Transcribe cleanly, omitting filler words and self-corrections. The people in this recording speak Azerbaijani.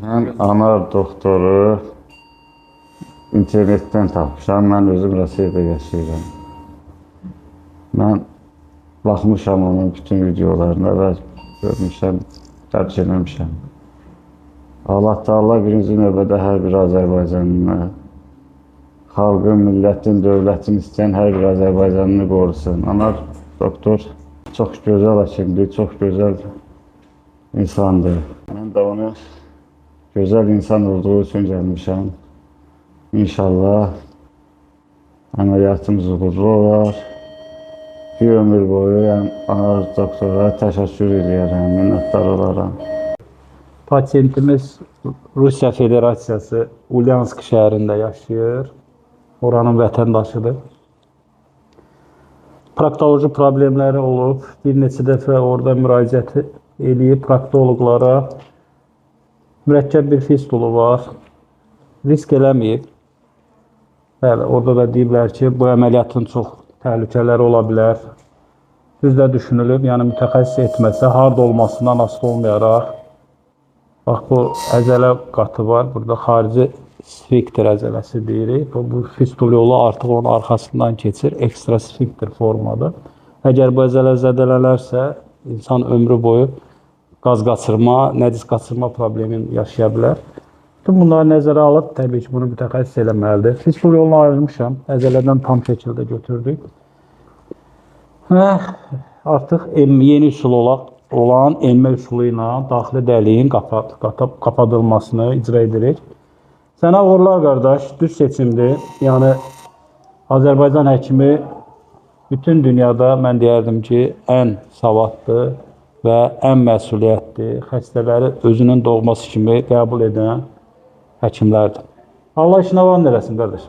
Mən Anar doktoru internetdən tapmışam. Mən özüm Rusiyada yaşayıram. Mən baxmışam onun bütün videolarına və görmüşəm, dərk eləmişəm. Allah Teala birinci növbədə hər bir Azərbaycanlını, xalqın, millətin, dövlətin istəyən hər bir Azərbaycanlını qorusun. Anar doktor çox gözəl həkimdir, çox gözəl insandır. Mən də onu gözəl insan olduğu üçün gəlmişəm. İnşallah əməliyyatımız uğurlu olar. Bir ömür boyu yəni Anar doktora təşəkkür edirəm, minnətdar olaram. Pasiyentimiz Rusiya Federasiyası Ulyansk şəhərində yaşayır. Oranın vətəndaşıdır. Proktoloji problemləri olub. Bir neçə dəfə orada müraciət eləyib proktoloqlara. Mürəkkəb bir fistulu var. Risk eləməyib. Bəli, orada da deyiblər ki, bu əməliyyatın çox təhlükələri ola bilər. Düz də düşünülüb, yəni mütəxəssis etməsə, harda olmasından asılı olmayaraq. Bax bu əzələ qatı var. Burada xarici sfinkter əzələsi deyirik. Bu fistul yolu artıq onun arxasından keçir. Ekstra sfinkter formadır. Əgər bu əzələ zədələnərsə, insan ömrü boyu qaz qaçırma, nəcis qaçırma problemini yaşaya bilər. Bütün bunları nəzərə alıb təbii ki, bunu mütəxəssis eləməlidir. Fistul yolunu ayırmışam. Əzələdən tam şəkildə götürdük. Və artıq yeni üsul olan emmə üsulu ilə daxili dəliyin qapadılmasını icra edirik. Sənə uğurlar qardaş, düz seçimdir. Yəni Azərbaycan həkimi bütün dünyada mən deyərdim ki, ən savadlı və ən məsuliyyətli, xəstələri özünün doğması kimi qəbul edən həkimlərdir. Allah işinə var eləsin qardaş.